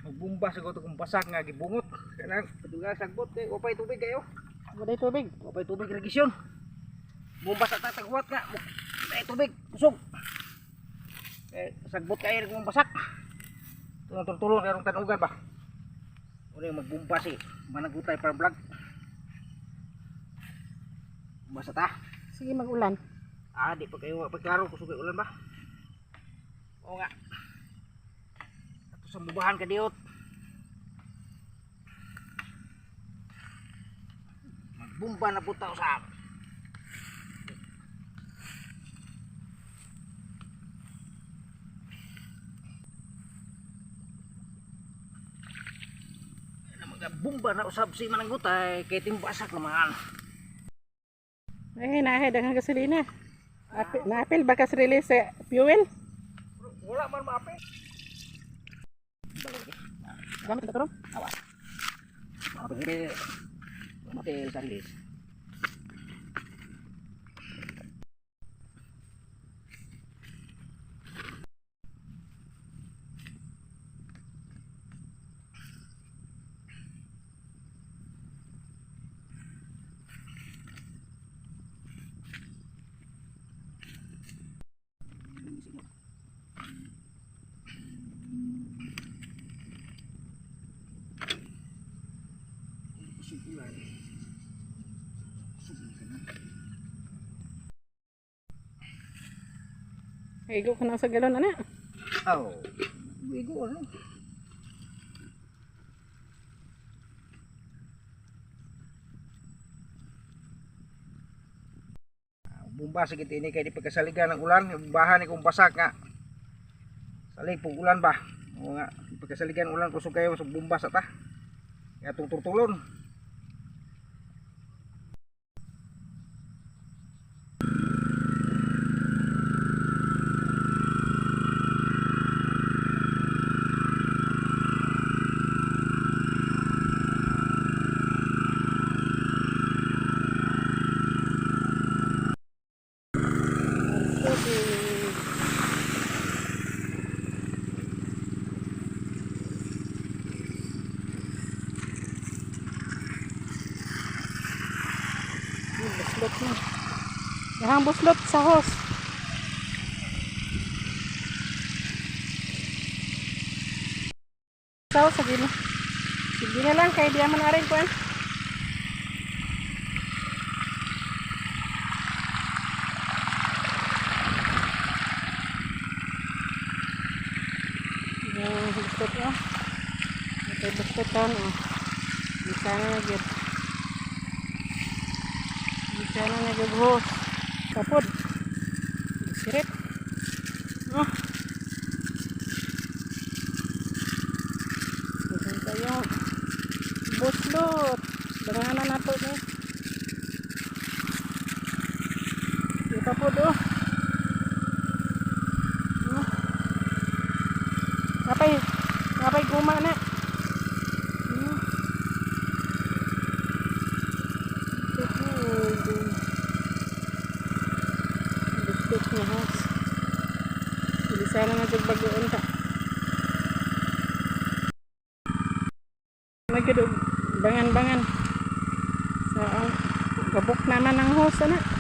Magbumba sa goto kung basak nga gibungot. Kanang padunga sagbot kay wapay tubig kayo. Walay tubig. Wapay tubig regisyon. Bumba sa tatagwat nga. Ay tubig, kusog. Eh, sagbot kayo kung basak. Tulong tulong karong tanugan ba. Una yung magbumba si Managutay para vlog. Bumba sa ta. Sige, mag-ulan. Ah, di pa kayo pagklaro kusog kay ulan ba. Oo nga. Ato sa bubahan ka diot. Magbumba na puta usab. Magbumba na usab si Mananggutay kay timbasak naman. Ay, nahay, daghang gasolina. Apil, naapil ba kas release sa fuel? Wala man maapi. Gamit na karon. Awa. Mapil. Mapil sa release. Kusog ulan. Kusog ka na. Igo ka na sa galon ana. Oh. Igo ano? Bumba sa ini kay di pagkasaligan ng ulan, bumbahan ni kung basak nga. Salig pug ulan ba? Oo nga, di pagkasaligan ng ulan kusog kayo sa bumba sa ta. Kaya tutulon. Tubig. Ay, buslot na. Dahang buslot sa hose. Sa hose, sige na. Sige na lang, kay di man arin kuan. Yung buslot oh. Ito buslot taon oh. Bisa na na gyud. Bisa na na gyud hose. Kapod. Sirit. Oh. Dagan tayo. Buslot. Danganan na to ni. Di pa pod oh. Oh. Napay, napay guma na. Bustot niya has. Hindi sana na bagoon ta. Nagyod bangan-bangan. Sa ang gabok naman ang hose ana.